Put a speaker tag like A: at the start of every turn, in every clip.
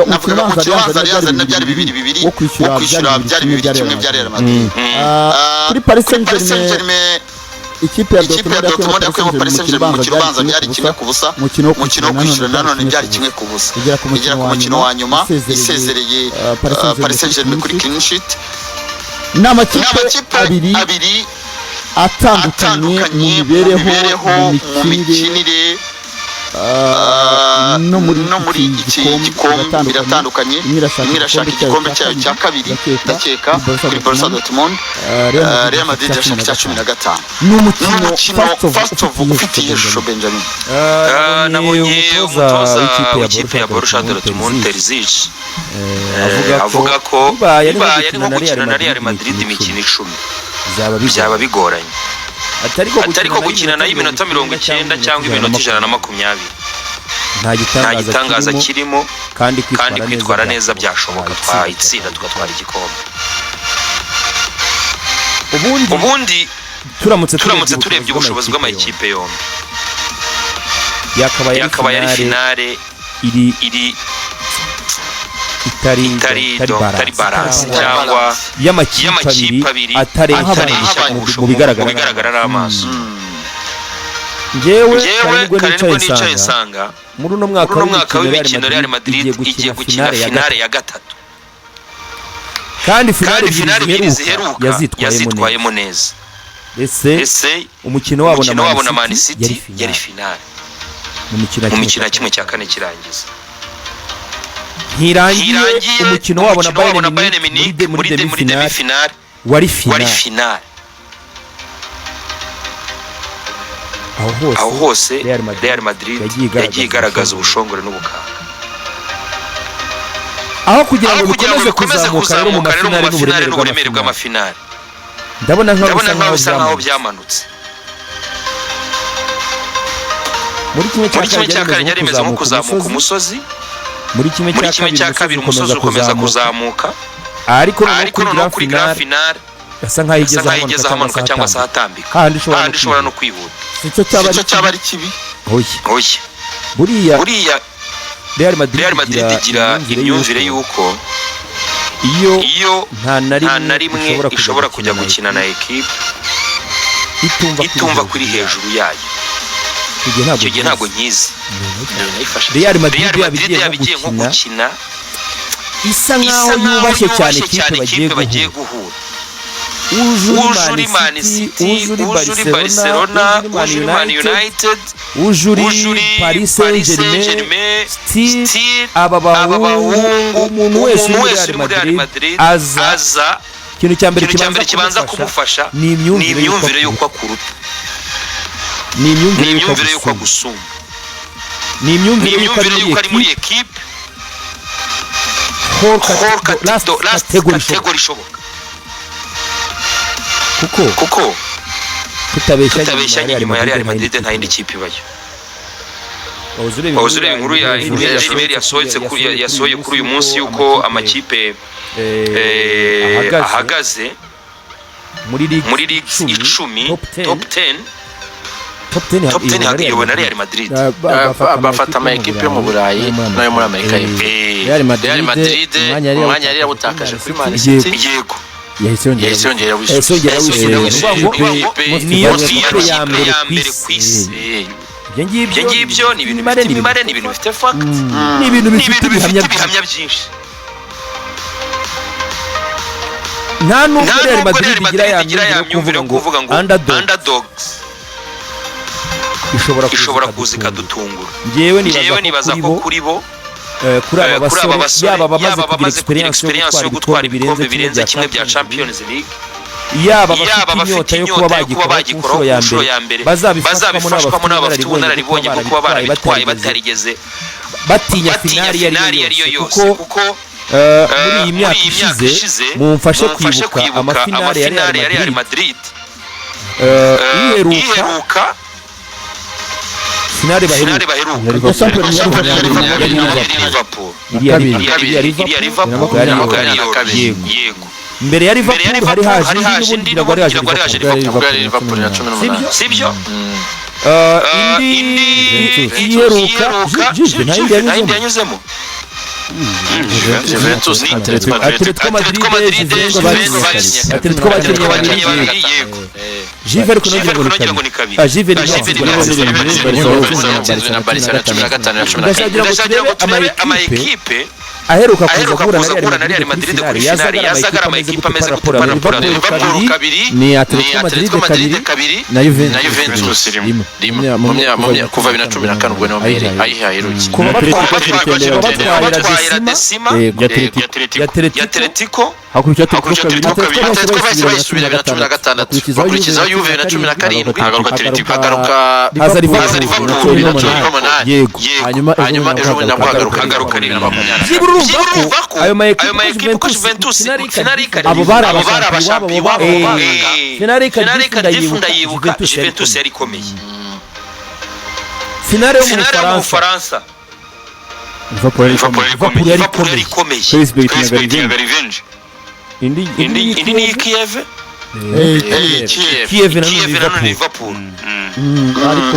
A: Navugaga umukino ubanza Real byari 2-2,
B: wo kwishyura
A: wo kwishyura byari 2-1 bya Real Madrid.
B: Kuri Paris
A: Kuri Paris
B: Saint-Germain,
A: Saint-Germain,
B: ikipe ya
A: ikipe ya
B: Dortmund
A: Dortmund yakuyemo Paris Saint-Germain mu mukino ubanza byari 1-0,
B: umukino wo
A: umukino wo kwishyura nanone byari 1-0.
B: Igera ku
A: Igera ku mukino wa nyuma isezereye Paris Saint-Germain kuri clean sheet.
B: Ni
A: Ni
B: amakipe
A: amakipe
B: abiri
A: abiri
B: atandukanye mu
A: atandukanye mu
B: mibereho,
A: mibereho,
B: mu
A: mu
B: mikinire,
A: mikinire,
B: no muri
A: no muri
B: iki
A: iki gikombe biratandukanye.
B: Imwe irashaka
A: Imwe irashaka igikombe cyayo cya kabiri, ndakeka, kuri Borussia Dortmund. Real Madrid irashaka icya 15.
B: Ni
A: Ni
B: umukino
A: umukino first of ufite iyihe shusho, Benjamin?
C: Nabonye umutoza w'ikipe ya Borussia Dortmund, Terzic, avuga ko
D: bibaye
C: bibaye ari nko gukina na Real Madrid imikino 10 byaba bigoranye, atariko gukina nayo iminota 90 cyangwa iminota 120
D: nta
C: nta gitangaza kirimo,
D: kandi
C: kandi kwitwara neza byashoboka, twayitsinda tugatwara igikombe.
D: Ubundi
C: ubundi
D: turamutse
C: turamutse turebye ubushobozi bw'amakipe yombi,
D: yakabaye
C: yakabaye ari finale
D: iri
C: iri
D: itari
C: itari
D: itari
C: itari balance cyangwa
D: y'amakipe
C: y'amakipe
D: abiri
C: abiri
D: atareshya
C: atareshya
D: mu
C: mu
D: bigaragara
C: bigaragara n'amaso.
D: Njyewe
C: Njyewe
D: kare
C: kare
D: nibwo
C: nibwo
D: nicaye
C: nicaye
D: nsanga
C: nsanga
D: muri uno mwaka
C: muri uno mwaka w'imikino Real Madrid igiye gukina finale ya gatatu,
D: kandi finale
C: kandi finale
D: ebyiri
C: ebyiri
D: ziheruka
C: ziheruka
D: yazitwayemo
C: yazitwayemo
D: neza.
C: Neza.
D: Ese
C: Ese
D: umukino wabo
C: umukino wabo na
D: Man
C: Man
D: City
C: City
D: yari
C: yari
D: finale
C: finale
D: mu mikino
C: mu mikino ya 1/4 kirangiza.
D: Ntirangiye
C: Ntirangiye
D: umukino wabo na
C: umukino wabo na
D: Bayern
C: Bayern
D: Munich
C: Munich
D: muri
C: muri
D: demi
C: muri demi
D: finale
C: finale
D: wari
C: wari
D: finale.
C: Finale.
D: Aho hose
C: Aho hose
D: Real Madrid
C: Real Madrid
D: yagiye igaragaza
C: yagiye igaragaza ubushongore n'ubukaka.
D: Aho kugira
C: Aho
D: ngo
C: kugira ngo
D: bikomeze
C: bikomeze
D: kuzamuka rero mu
C: kuzamuka rero mu
D: mafinale
C: mafinale
D: n'uburemere
C: n'uburemere
D: bw'amafinale,
C: bw'amafinale,
D: ndabona nkaho
C: ndabona nkaho bisa nkaho
D: byamaze
C: byamanutse.
D: Muri kimwe cya
C: Muri 1/4
D: byari
C: byari
D: bimeze
C: bimeze nko kuzamuka umusozi,
D: muri kimwe
C: muri
D: cya
C: 1/2
D: kabiri
C: umusozi ukomeza kuzamuka,
D: ariko noneho
C: ariko
D: kuri
C: noneho
D: grand
C: kuri grand
D: finale
C: finale
D: asa nkaho
C: asa
D: igeze
C: nkaho igeze
D: ahamanuka
C: ahamanuka cyangwa se ahatambika,
D: hahandi ushobora
C: hahandi ushobora no kwihuta.
B: Sicyo cyaba
A: Icyo
B: ari
A: cyaba ari kibi.
D: Oya.
C: Oya.
D: Buriya
C: Buriya
D: Real Madrid
C: Real Madrid igira imyumvire y'uko
D: iyo
C: iyo
D: nta na
C: nta na
D: rimwe
C: rimwe ishobora kujya gukina na ekipe
D: itumva
C: itumva kuri hejuru yayo.
D: Icyo gihe ntabwo
C: Icyo gihe ntabwo nkizi.
D: Real Madrid
C: Real
D: yaba
C: Madrid
D: igiye
C: yaba
D: nko
C: igiye nko
D: gukina
C: gukina
D: isa nkaho
C: isa nkaho
D: yubashye cyane
C: yubashye
D: ikipe
C: cyane
D: bagiye
C: ikipe bagiye
D: guhura.
C: Guhura.
D: Uje
C: Uje
D: uri
C: uri
D: Man
C: Man
D: City,
C: City,
D: uje uri
C: uje uri Barcelona,
D: Barcelona,
C: uje uri Man United,
D: uje
C: uje
D: uri
C: uri
D: Paris
C: Paris
D: Saint-Germain,
C: Saint-Germain,
D: still
C: still
D: aba
C: aba
D: bahungu,
C: bahungu,
D: umuntu wese
C: umuntu
D: uri
C: wese uri
D: muri
C: muri
D: Real
C: Real
D: Madrid
C: Madrid
D: aza
C: aza
D: ikintu cya mbere
C: ikintu cya mbere kibanza kumufasha
D: ni
C: ni
D: imyumvire
C: imyumvire
D: y'uko
C: y'uko akuruta,
D: ni imyumvire
C: ni
D: y'uko
C: imyumvire y'uko
D: agusumba,
C: agusumba,
D: ni
C: ni
D: imyumvire y'uko
C: imyumvire y'uko ari muri
D: equipe
C: ekipe
D: hors
C: hors
D: last
C: last
D: category ishoboka.
C: category ishoboka.
D: Kuko
C: kuko
D: tutabeshya,
C: tutabeshya, inyuma ya Real Madrid nta yindi kipe ibayo. Wahoze ureba inkuru ya Daily Mail yasohotse yasohoye kuri uyu munsi y'uko amakipe ahagaze
D: muri ligue
C: muri league 10,
D: top 10,
C: top 10,
D: top 10
C: top 10 iyobowe na Real Madrid.
E: Bafata ama ekipe yo mu Burayi n'ayo muri Amerika y'Epfo.
F: Real Madrid,
E: Real Madrid umwanya yari yawutakaje kuri Man City.
C: Yego.
F: Yahise yongera
E: Yahise yongera
D: Yahise yongera
C: Yahise
D: wishyura.
C: yongera
D: Ni
C: wishyura.
D: niyo
C: Niyo
D: kipe ya mbere
C: ya mbere
D: ku
C: ku
D: isi.
C: isi.
D: Ibyo ngibyo
C: Ibyo ngibyo ni ibintu bifite imibare, ni ibintu bifite fact,
D: ni ibintu
C: ni
D: bifite
C: ibintu bifite
D: ibihamya.
C: ibihamya byinshi.
D: Nta nubwo
C: Nta
D: Real
C: nubwo
D: Madrid
C: Real
D: igira ya
C: Madrid igira ya
D: myumvire
C: myumvire
D: yo
C: yo
D: kuvuga
C: kuvuga
D: ngo
C: ngo
D: underdog
C: underdogs
D: ishobora
C: ishobora kuza ikadutungura.
D: Njyewe
C: Njyewe nibaza ko kuri bo,
D: kuri aba
C: kuri aba
D: basore,
C: basore,
D: yaba abamaze
C: yaba
D: kugira
C: abamaze kugira
D: experience yo
C: experience
D: gutwara
C: yo gutwara
D: ibikombe
C: ibikombe
D: birenze
C: birenze kimwe bya Champions League,
D: yaba
C: yaba
D: abafite
C: abafite
D: inyota yo kuba
C: inyota yo kuba
D: bagikoraho ku
C: bagikoraho
D: nshuro
C: ku
D: ya
C: nshuro
D: mbere,
C: ya mbere,
D: bazabifashwamo
C: bazabifashwamo n'abafite ubunararibonye bwo kuba barabitwaye batarigeze
D: batinya
C: batinya
D: finali iyo
C: finali
D: ari
C: iyo
D: yo
C: ari yo
D: yose,
C: yose,
D: kuko
C: kuko
D: muri iyi myaka ishize, mumfashe kwibuka amafinali ya
C: amafinali ya
D: Real
C: Real
D: Madrid
C: Madrid
D: iheruka,
C: iheruka,
D: finale
C: finale
D: baheruka
C: baheruka
B: Liverpool.
C: yari
B: Yari
C: Liverpool.
D: Iriya
F: kabiri.
D: Iriya
C: iriya
D: Liverpool
C: Liverpool
D: yari
C: ntabwo
D: York.
C: yari York.
D: Yego.
C: Yego.
D: Mbere ya
C: Mbere ya
D: Liverpool hari
C: Liverpool
D: haje
C: hari
D: indi,
C: haje
D: n'ubundi
C: indi,
D: ngira ngo hari haje
C: n'ubundi ngira ngo hari haje
D: Liverpool.
F: Liverpool.
E: Ubwo yari Liverpool ya 18.
C: Sibyo?
D: Indi
C: Indi
D: iheruka
C: iheruka
D: Juve nta yindi
C: nta yindi
D: yanyuzemo.
C: Yanyuzemo.
E: Juventus ni
D: Atletico
C: Atletico
D: Madrid,
C: Madrid,
D: Juventus
C: Juventus
D: Atletico
C: Atletico
D: bakinnye
C: bakinnye
D: babiri.
C: babiri, yego.
D: Juve ariko
C: Juve
D: nongera
C: ariko
D: ngo ni
C: nongera ngo
D: kabiri.
C: ni kabiri.
D: Ah, Juve ni
C: Ah, Juve ni
D: yatsinzwe
E: yatsinzwe na Barcelona 15 na 14.
D: Ndashaka
C: Ndashaka
D: ngo
C: ngo
D: turebe
C: turebe
D: amakipe
C: amakipe
D: aheruka kuza
C: aheruka
D: guhura
C: kuza
D: na
C: guhura na
D: Real
C: Real
D: Madrid
C: Madrid
D: kuri
C: kuri
D: finale,
C: finale,
D: yazaga
C: yazaga
D: ari
C: amakipe ameze
D: gute
C: gute
D: par
C: par
D: rapport
C: rapport
D: à
C: à
D: Liverpool
C: Liverpool
D: kabiri,
E: kabiri
F: ni
E: ni
F: Atletico
E: Atletico
F: Madrid
E: Madrid
F: kabiri
E: kabiri
F: na
E: na
F: Juventus
E: Juventus
F: rimwe
E: rimwe kuva 2014 ubwo niho ayiherukiye.
D: Kuba
C: Kuba
D: batwaye
C: batwaye
D: la
C: la
D: Decima
C: Decima
F: yego
C: ya Atletico,
F: hakurikiraho
C: hakurikiraho
F: Atletico
C: Atletico
F: kabiri
C: kabiri.
E: Atletico bahise bayisubira 2016, bakurikizaho Juve 2017,
C: Hagaruka Atletico.
E: hagaruka
D: haza
E: haza
D: Liverpool
E: Liverpool 2018,
D: yego.
C: Yego.
F: hanyuma
E: hanyuma ejo bundi nabwo hagaruka
C: Hagaruka
E: 2020.
D: Byibura
C: Byibura
D: urumva
C: urumva
D: ko
C: ko
D: ayo ma
C: ayo ma
D: ekipe
C: ekipe
D: ko
C: ko
D: Juventus
C: Juventus
D: finale
C: finale
D: y'Icardi
B: Abo bari
C: abo bari
B: abashampiyo
C: abashampiyo
B: wabo
C: wabo
D: Eh,
C: bangaga.
D: finale
C: Finale
D: y'Icardi
C: Cardiff
D: ndayibuka,
C: ndayibuka,
D: Juventus
C: Juventus
D: yari
C: yari ikomeye.
D: Finale yo mu
C: Finale yo mu
D: Bufaransa,
C: Bufaransa,
F: Liverpool yari ikomeye.
D: Liverpool yari
C: Liverpool yari
D: ikomeye.
C: ikomeye.
F: Petersburg
C: Petersburg
F: itinyaga
C: itinyaga revenge.
D: Indi
C: Indi
D: indi
C: ni Kiev,
E: Kiev.
D: Kiev na
C: Kiev
D: none
C: na none
D: Liverpool.
C: Liverpool.
A: Ariko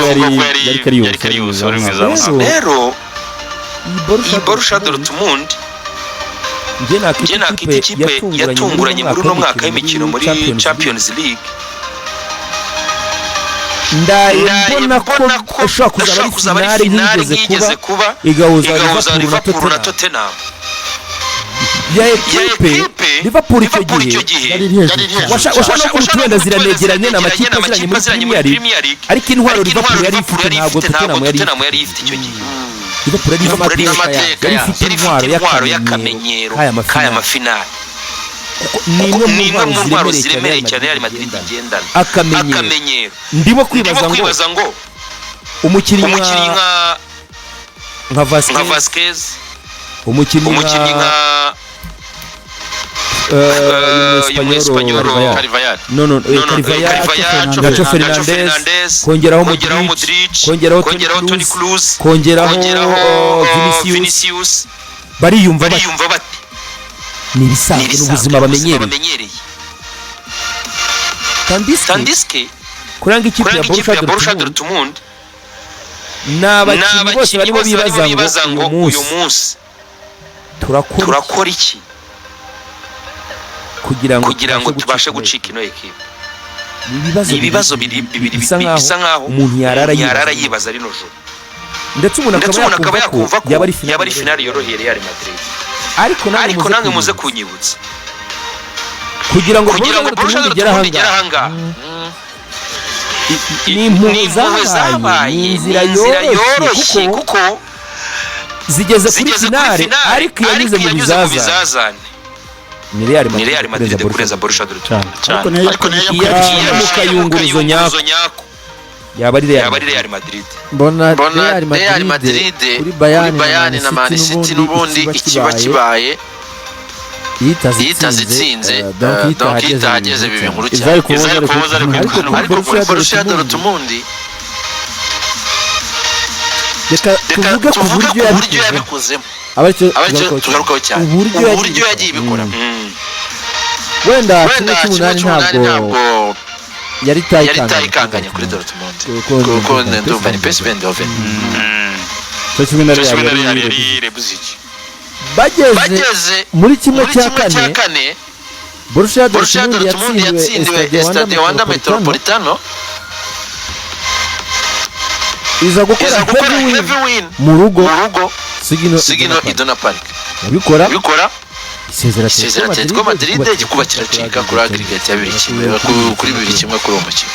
F: yari
A: bayire
F: Karius
D: Rero
C: Rero
D: iyi
C: iyi Borussia Dortmund
D: njye
C: njye
D: nakita
C: nakita
D: ikipe
C: ikipe yatunguranye muri uno mwaka w'imikino muri Champions League.
D: Ndaye
C: Ndaye
D: mbona ko
C: mbona ko
D: ishobora kuzaba
C: ishobora
D: ari
C: kuzaba ari
D: finale
C: finale
D: nk'igeze
C: nk'igeze
D: kuba
C: kuba
D: igahuza
C: igahuza
D: Liverpool na
C: Liverpool na
D: Tottenham.
C: Tottenham.
D: Ya
C: Ya
D: ekipe
C: ekipe
D: Liverpool icyo
C: Liverpool
D: gihe
C: icyo gihe
B: yari iri hejuru cyane.
D: washaka no kuba wenda ziranegeranye ni amakipe aziranye muri Premier League, ariko intwaro
C: ariko
D: Liverpool
C: intwaro
D: yari
C: Liverpool
D: ifite
C: yari
D: ntabwo
C: ifite ntabwo
D: Tottenham yari
C: Tottenham
D: ifite.
C: yari ifite icyo gihe.
D: Liverpool yari
C: Liverpool
D: ifite
C: yari ifite
E: Amateka
D: yari
E: yayo.
D: ifite
C: yari
D: intwaro
C: ifite intwaro
D: y'akamenyero
C: y'akamenyero
D: k'aya
C: k'aya
D: mafinale.
C: mafinale.
D: Ni imwe
C: Ni imwe
D: mu
C: mu ntwaro
D: ntwaro
C: ziremereye cyane Real Madrid
D: igendana.
C: igendana.
D: Akamenyero.
C: Akamenyero.
D: Ndimo
C: Ndimo
D: kwibaza ngo
C: kwibaza ngo
D: umukinnyi
C: umukinnyi
D: nka
C: nka
D: nka
C: nka
D: Vasquez,
C: Vasquez,
D: umukinnyi
C: umukinnyi
D: nka
C: nka
D: Espanyol
E: Carvajal.
D: no no
C: no no
D: Carvajal,
C: Carvajal,
D: Nacho
C: Nacho
D: Fernandez,
C: Fernandez,
D: kongeraho
C: kongeraho
D: Modric,
C: Modric,
D: kongeraho
C: kongeraho
D: Toni
C: Toni
D: Kroos,
C: Kroos,
D: kongeraho
C: kongeraho
D: Vinicius,
C: Vinicius,
D: bariyumva bati
C: bariyumva bate?
D: ni
C: Ni
D: ibisanzwe
C: ibisanzwe
D: n'ubuzima bamenyereye.
C: bamenyereye.
D: Tandis
C: Tandis
D: kuranga ikipe ya
C: kuranga ikipe
D: Borussia
C: ya Borussia
D: Dortmund
C: Dortmund
D: ni abakinnyi bose
C: n'abakinnyi
D: barimo
C: bose barimo
D: bibaza
C: bibaza
D: ngo
C: ngo
D: uyu
C: uyu
D: munsi
C: munsi
D: turakora
C: turakora iki
D: kugira ngo
C: kugira ngo tubashe gucika ino ekipe.
D: Ni ibibazo
C: Ni ibibazo bibiri
D: bisa
C: bisa
D: nkaho
C: nkaho
D: umuntu yarara
C: umuntu yarara
D: yibaza.
C: yibaza rino joro,
D: Ndetse umuntu
C: ndetse umuntu akaba yakumva ko
D: yaba ari
C: yaba ari
D: finale
C: finale yoroheye Real Madrid.
D: Ariko namwe
C: Ariko namwe muze
D: muze
C: kunyibutsa
D: kugira ngo
C: kugira ngo
D: Borussia
C: Borussia
D: Dortmund igere
C: Dortmund igere
D: ahangaha
C: ahangaha,
D: ni impuhwe
C: ni impuhwe
D: zabaye,
C: zabaye,
D: ni
C: ni
D: inzira
C: inzira
D: yoroshye
C: yoroshye
D: kuko
C: kuko
D: zigeze kuri
C: zigeze kuri
D: finale
C: finale,
D: ariko yanyuze mu
C: bizazane.
D: bizazane ni Real
C: Ni Real
D: Madrid
C: Madrid
D: kurenza
C: kurenza
D: Borussia
C: Borussia Dortmund.
A: Ariko
D: Cyane.
A: nayo ariko nayo
D: Yaciye mu kayunguruzo nyako
C: nyako
D: yaba ari Real
C: yaba ari Real Madrid.
F: Mbona
E: Mbona
F: Real
E: Real
F: Madrid
E: Madrid
F: kuri
E: kuri
F: Bayern
E: Bayern na Man City n'ubundi ikiba kibaye
F: yitazitsinze
E: yitazitsinze, donc itahageze biba inkuru cyane.
F: Izari kuboza
E: Izari kuboza
F: ariko
E: ariko
F: ariko
E: ariko
F: kuri
E: kuri Borussia Dortmund
B: reka
E: reka
B: tuvuge ku
E: tuvuge
B: buryo
E: ku buryo
B: yabikozemo
E: yabikozemo,
F: aba aricyo
E: aba aricyo tugarukaho cyane,
B: Uburyo
E: uburyo
B: yagiye
E: yagiye ibikora.
B: Wenda kimwe
E: Wenda kimwe
B: cy'umunani
E: cy'umunani
B: ntabwo
E: ntabwo
F: yari
E: yari
F: itayikanganye
E: itayikanganye kuri Dortmund,
F: Kuko
E: kuko ndumva ni PSV Eindhoven.
F: Cyo kimwe na
C: Cyo kimwe na
F: Real
C: Real
F: yari
C: yari Leipzig.
B: bageze
E: Bageze
B: muri kimwe
E: muri
B: cya
E: kimwe cya
B: kane,
E: kane,
B: Borussia
E: Borussia
B: Dortmund
E: Dortmund
B: yatsindiwe
E: yatsindiwe
B: Stade
E: Stade Wanda
B: Metropolitano,
E: Metropolitano,
B: iza gukora
E: iza gukora
B: heavy win
E: heavy win
B: mu rugo
E: mu rugo
F: Sigino
E: Sigino Iduna Park,
B: yabikora
E: bikora
F: isezera
E: isezera Atletico Madrid, igikuba kiracika kuri aggregate ya 2-1 kuri 2-1 kuri uwo mukino.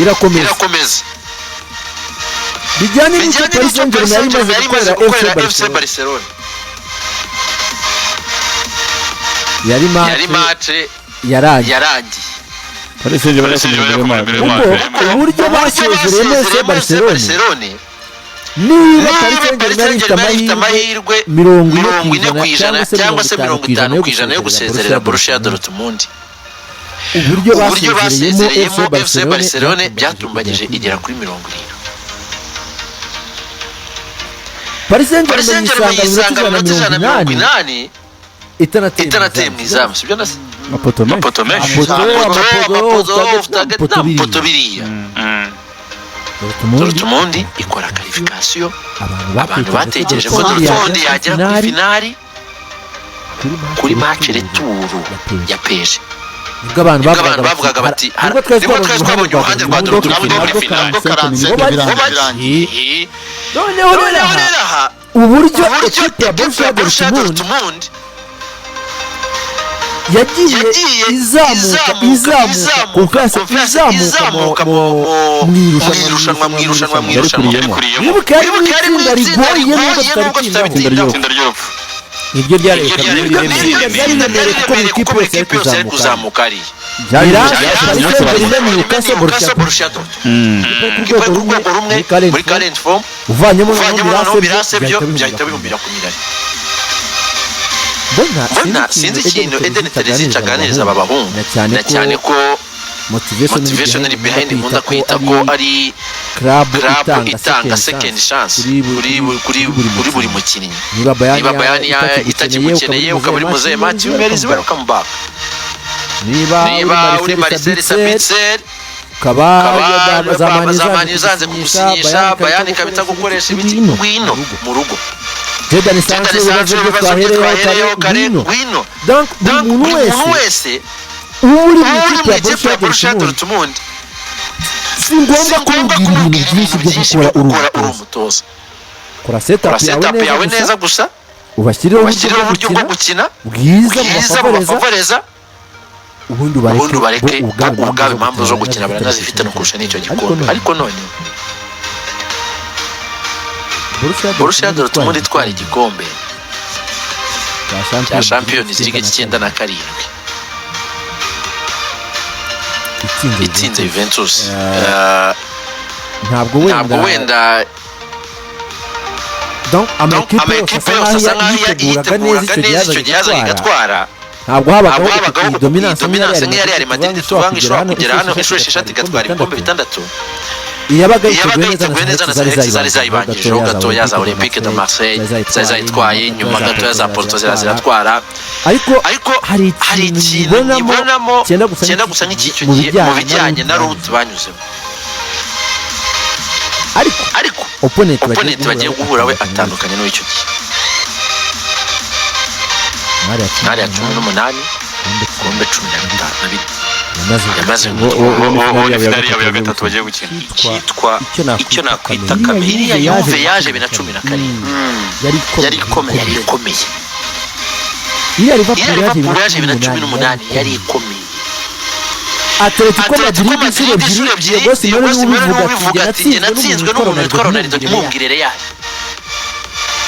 B: Irakomeza
E: Irakomeza
B: bijyanye n'icyo
E: bijyanye
B: Paris
E: n'icyo
B: Saint-Germain
E: Paris
B: yari
E: Saint-Germain
B: imaze
E: yari imaze
B: gukorera
E: gukorera
B: FC
E: FC
B: Barcelona.
E: Barcelona.
F: Yari
E: Yari
F: match
E: match
F: yarangiye
E: yarangiye.
F: Paris Saint-Germain
C: Saint-Germain
B: Ubwo uburyo
E: Uburyo
B: basezereyemo FC
E: basezereyemo FC
B: Barcelona,
E: Barcelona,
B: niba
E: niba
B: Paris
E: Paris
B: Saint-Germain yari ifite
E: Saint-Germain yari ifite
B: amahirwe
E: amahirwe
B: 40%
E: 40% cyangwa se 50% yo gusezerera Borussia Dortmund,
B: uburyo
E: uburyo
B: basezereyemo
E: basezereyemo
B: FC
E: FC Barcelona
B: Barcelona
E: byatumbagije igera kuri 70.
B: Paris
E: Paris
B: Saint-Germain
E: Saint-Germain
B: yisanga
E: yisanga
B: mu
E: mu
B: minota
E: minota
B: 180
E: 180
F: itanateye
E: itanateye mu izamu, sibyo na se?
F: Amapoto menshi.
E: Amapoto,
B: Amapoto,
E: amapoto,
B: amapoto,
E: off target,
B: amapoto
E: nta mapoto
B: biriya.
E: biriya. Dortmund ikora qualification. Abantu batekereje ko Dortmund yagera kuri finali kuri match retour ya PSG.
F: Nibwo abantu
E: Nibwo abantu bavugaga bati
F: nibwo twari
E: nibwo twari twabonye uruhande rwa Dortmund muri finali.
A: Nabwo 45 birangiye.
F: Noneho rero
E: Noneho
F: aha,
E: rero aha,
B: uburyo
E: uburyo
B: ekipe ya
E: ekipe ya
B: Borussia
E: Borussia
B: Dortmund
E: Dortmund
B: yagiye
E: yagiye
B: izamuka izamuka confiance izamuka mu
E: irushanwa mu irushanwa mu irushanwa.
C: Yarikuriyemo.
B: Wibuke yari mu
E: Wibuke yari mu
B: itsinda
E: itsinda
B: rigoye nubwo
E: rigoye nubwo
B: tutaritindaho.
E: tutaritindaho.
C: Itsinda ry'urupfu.
D: Niryo
E: Iryo
D: ryarerekana
E: ryari
B: Itsinda ryari riremereye kuko buri kipe yose yari
E: kipe yose yari
B: kuzamuka.
E: Kuzamuka ariya.
B: Milan,
C: Byari
B: Paris Saint-Germain, Newcastle, Borussia
E: Borussia Dortmund
B: ku
E: ikipe
B: rwego
E: ku rwego
B: rumwe
E: rumwe muri current form,
B: uvanyemo
E: uvanyemo
B: noneho
E: noneho Mirase byo
B: byahita
E: byahita bihumbira ku mirari.
F: Mbona
E: Mbona sinzi ikintu Eden Terzic aganiriza aba bahungu,
F: na cyane
E: na cyane
F: ko
E: ko
F: motivation
E: motivation iri behind nkunda kwita ko ari
F: club
E: club
F: itanga
E: itanga second chance kuri buri mukinnyi.
F: Niba Bayern
E: Niba Bayern itakigukeneye ukaba uri muzehe Matthew Meres, welcome back.
F: Niba
E: Niba uri Marcel Sabitzer,
F: ukaba
E: ukaba zamani zanze kugusinyisha, Bayern ikaba itagukoresha ibiki, ngwino mu rugo.
F: Jadon
E: Jadon
F: Sancho,
E: Sancho,
F: ibibazo byo
E: ibibazo byo
F: twahereyeho
E: twahereyeho
F: kare,
E: kare,
F: ngwino.
E: Ngwino.
B: Donc buri
E: Donc
B: muntu
E: buri muntu
B: wese
E: wese
B: uba uri mu
E: uri
B: ikipe
E: mu
B: ya
E: ikipe ya
B: Borussia
E: Borussia
B: Dortmund
E: Dortmund,
B: si ngombwa
E: si ngombwa
B: kumubwira ibintu
E: kumubwira
B: byinshi
E: ibintu
B: byo
E: byinshi
B: gukora
E: byo
B: uri
E: gukora uri
B: umutoza.
E: Umutoza.
B: Kora setup
E: Kora
B: yawe
E: setup yawe
B: neza
E: neza
B: gusa,
E: gusa,
B: ubashyireho
E: ubashyireho
B: uburyo
E: uburyo
B: bwo
E: bwo
B: gukina
E: gukina
B: bwiza
E: bwiza
B: bubafavoreza,
E: bubafavoreza,
F: ubundi
E: ubundi
F: ubareke
E: ubareke
F: bo
E: bo ubwabo impamvu zo gukina baranazifite no kurusha n'icyo gikombe. Ariko none Borussia Dortmund itwara igikombe cya Champions League 97, itsinze Juventus,
F: ntabwo
E: ntabwo
F: wenda
E: wenda
F: donc
E: donc
F: amakipe yose
E: amakipe
F: asa
E: yose asa
F: nkaho
E: nkaho
F: yiteguraga neza
E: yiteguraga neza
F: icyo gihe
E: icyo gihe
F: yazaga
E: yazaga
F: igatwara.
E: igatwara.
F: Ntabwo
E: Ntabwo
F: habagaho
E: habagaho
F: iyi dominance
E: dominance nk'iya Real Madrid tuvuga ngo ishobora kugera hano inshuro 6 igatwara ibikombe 6.
F: Iyabaga
E: Yabaga
F: yiteguye
E: yiteguye
F: neza
E: neza
F: na
E: na Sanex zari zayibanjijeho gatoya, za Olympique de Marseille zari zayitwaye nyuma gatoya, za Porto zari ziratwara.
F: Ariko
E: Ariko
F: hari
E: hari
F: ikintu
E: ikintu
F: nyibonamo
E: nyibonamo
F: cyenda gusa
E: cyenda gusa nk'icyo
F: mu
E: gihe mu
F: bijyanye
E: bijyanye
F: na
E: na route banyuzemo.
F: Ariko
E: Ariko
F: opponent
E: opponent bagiye guhura we atandukanye n'uw'icyo gihe. Ntari ya 18 kombe 15 na bine yamaze
C: Uwo ni finali yabo ya gatatu bagiye gukina, cyitwa icyo nakwita kamere.
E: Iriya Juve yaje 2017
A: Yari ikomeye.
E: Yari ikomeye.
B: Iriya
E: Iriya
B: Liverpool
E: Liverpool
B: yaje
E: yaje 2018 yari ikomeye.
B: Atletico
E: Atletico
B: Madrid
E: Madrid
B: inshuro
E: inshuro
B: ebyiri,
E: ebyiri,
B: Diego
E: Diego
B: Simeone
E: Simeone
B: niwe
E: niwe
B: ubivuga
E: ubivuga
B: ati
E: ati
B: njye
E: njye natsinzwe n'umuntu witwa Ronaldo, ntimubwire Real.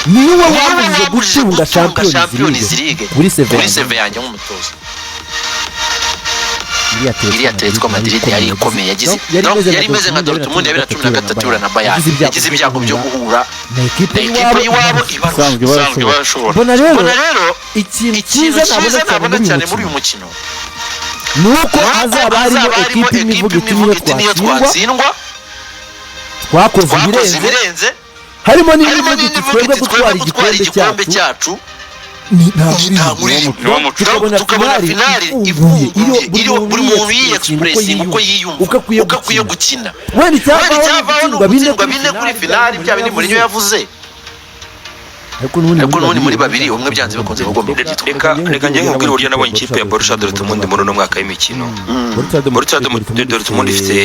B: Niwe
E: Niwe
B: wabujije
E: wabujije
B: gutunga
E: gutunga
B: Champions
E: Champions
B: League
E: League
B: kuri
E: kuri
B: seve.
E: seve yanjye nk'umutoza. Iriya Atletico Madrid yari ikomeye, yagize
B: Donc,
E: yari imeze nka Dortmund ya 2013 ihura na Bayern, yagize ibyago byo guhura
B: na ekipe
E: na ekipe
B: y'iwabo
E: y'iwabo ibarusha.
G: Isanzwe
C: Isanzwe
G: barashobora.
C: barashobora.
B: Mbona rero
E: Mbona rero
B: ikintu
E: ikintu
B: cyiza
E: cyiza
B: nabona
E: nabona
B: cyane
E: cyane
B: muri
E: muri
B: uyu
E: uyu
B: mukino
E: mukino
B: ni uko
E: nuko
B: hazaba harimo
E: hazaba harimo
B: ekipe imwe ivuga
E: ekipe
B: iti
E: imwe
B: niyo
E: ivuga iti niyo
B: twatsindwa
E: twatsindwa
B: twakoze
E: twakoze
B: ibirenze,
E: ibirenze,
B: harimo n'indi
E: harimo
B: ivuga
E: n'indi
B: iti
E: ivuga
B: twebwe
E: iti twebwe
B: gutwara
E: gutwara
B: igikombe
E: igikombe
B: cyacu
E: cyacu
B: ni nta
E: nta muri
C: Niwo muco.
B: Tukabona
E: Tukabona
B: finali
E: finali
B: ifunguye
E: ifunguye
B: iriho
E: iriho buri muntu
B: yiyegipuresinga
E: yiyegipuresinga uko yiyumva,
B: uko akwiye
E: uko akwiye
B: gukina.
E: gukina.
B: Wenda
E: Wenda
B: icyavaho
E: icyavaho
B: ni
E: ni
B: ugutsindwa
E: ugutsindwa 4 kuri finali, bya bindi Mourinho yavuze.
B: Ariko n'ubundi
E: Ariko n'ubundi muri babiri umwe byanze bikunze ugomba kugitwara.
C: Reka njye nkubwire uburyo nabonye ikipe ya Borussia Dortmund muri uno mwaka w'imikino. Borussia Dortmund ifite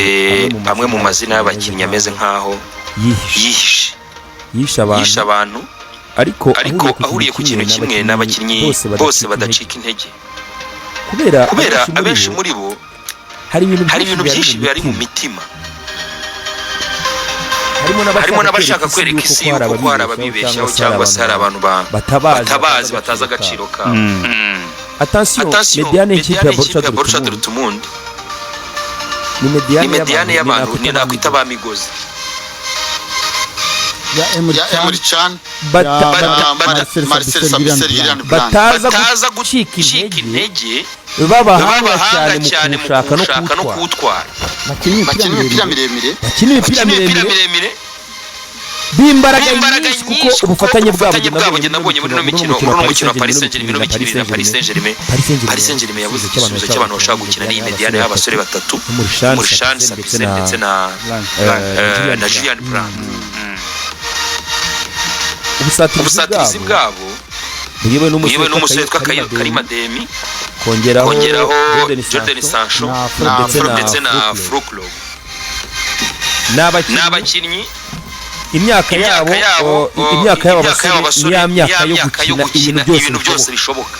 C: amwe mu mazina y'abakinnyi ameze nk'aho
D: yihishe
C: yihishe
D: yishe abantu,
C: yishe abantu,
D: ariko
C: ariko ahuriye ku kintu kimwe n'abakinnyi bose badacika intege,
D: kubera
C: kubera abenshi muri bo
D: hari ibintu
C: hari ibintu byinshi bibari mu mitima,
D: harimo
C: harimo n'abashaka kwereka isi yuko ko hari ababibeshyaho cyangwa se hari abantu
D: batabazi
C: batabazi batazi agaciro kabo.
D: Attention,
C: Attention,
D: mediane y'ikipe ya
C: ikipe ya
D: Borussia
C: Borussia
D: Dortmund
C: Dortmund
D: ni
C: ni
D: mediane
C: mediane y'abantu ni nakwita ba migozi
G: ya Emre
A: Ya
G: Can,
A: Emre Can,
G: ya
A: ya
G: Marcel
A: Marcel
G: Sabitzer,
A: Sabitzer,
G: Julian
A: Julian
G: Brandt.
A: Brandt.
D: bataza
C: bataza
D: gucika
C: gucika
D: intege,
C: intege,
D: b'abahanga
C: b'abahanga
D: cyane
C: cyane
D: mu
C: mu
D: kuwushaka no
C: kuwushaka no
D: kuwutwara,
C: kuwutwara,
G: Bakina
A: Bakina
G: imipira
A: imipira
G: miremire.
A: miremire.
D: bakina imipira
C: bakina imipira
D: miremire.
C: miremire.
D: B'imbaraga
C: b'imbaraga
D: nyinshi kuko
C: nyinshi, kuko
D: ubufatanye bwabo
C: ubufatanye bwabo njye nabonye muri uno mikino, muri uno mukino wa Paris Saint-Germain, no mikinire na Paris Saint-Germain. Paris Saint-Germain yabuze igisubizo cy'abantu bashobora gukina n'iyi médiane y'abasore batatu, Murishan, Sapise ndetse na Julian Brandt.
D: Ubusatirizi
C: Ubusatirizi
D: bwabo
C: bwabo
D: buyobowe
C: buyobowe n'umusore witwa
D: Karim
C: Karim Adeyemi,
D: kongeraho
C: kongeraho
D: Jadon
C: Jadon
D: Sancho
C: Sancho
B: na
D: ndetse
C: ndetse
D: na
C: na
D: Füllkrug.
C: Füllkrug.
D: Ni abakinnyi
C: Ni abakinnyi
D: imyaka yabo
C: imyaka yabo
D: imyaka y'aba
C: imyaka y'aba
D: basore ni ya myaka yo
C: myaka yo
D: gukina
C: gukina
D: ibintu
C: ibintu
D: byose
C: byose
D: bishoboka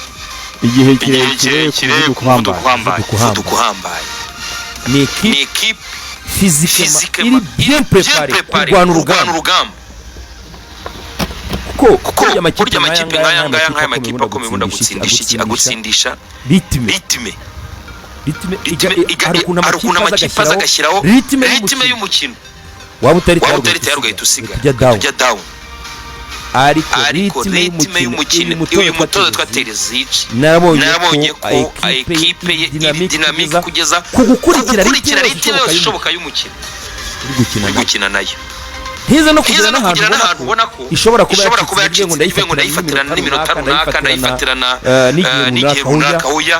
C: bishoboka
G: igihe
C: igihe
G: kirekire,
C: kirekire,
G: ku
C: ku muvuduko
G: muvuduko uhambaye.
C: uhambaye,
D: Umuvuduko
C: umuvuduko uhambaye.
D: Ni ekipe
C: Ni ekipe
D: physiquement
C: physiquement
D: iri bien préparée kurwana urugamba,
C: urugamba,
D: kuko
C: kuko
D: burya
C: burya amakipe nk'aya ngaya, nk'aya makipe akomeye, ubundi agutsindisha iki? Agutsindisha
D: rythme.
C: Rythme.
D: Rythme
C: Rythme
D: hari ukuntu
C: hari ukuntu amakipe aza agashyiraho
D: rythme
C: rythme
D: y'umukino,
C: y'umukino,
D: waba utari
C: waba
D: tayari
C: utari tayari ugahita usigara,
D: ujya down.
C: Ujya down.
D: Ariko
C: Ariko
D: rythme
C: rythme
D: y'umukino
C: y'umukino, uyu mutoza
D: witwa
C: witwa
D: Terzic,
C: Terzic,
D: narabonye
C: nabonye
D: ko
C: ko ekipe ye iri dynamique
D: kugeza
C: kugeza
D: ku gukurikira
C: gukurikira
D: rythme
C: rythme yose
D: yose
C: ishoboka y'umukino
D: uri gukina
C: uri
D: nayo,
C: gukina nayo,
D: ntiza no
C: ntiza
D: kugera
C: no kugera
D: n'ahantu
C: n'ahantu ubona ko
D: ishobora kuba
C: ishobora kuba
D: yacitse
C: yacitse
D: ngo
C: ngo ndayifatirana n'iminota runaka, ndayifatirana
D: n'igihe
C: n'igihe
D: runaka
C: runaka, oya.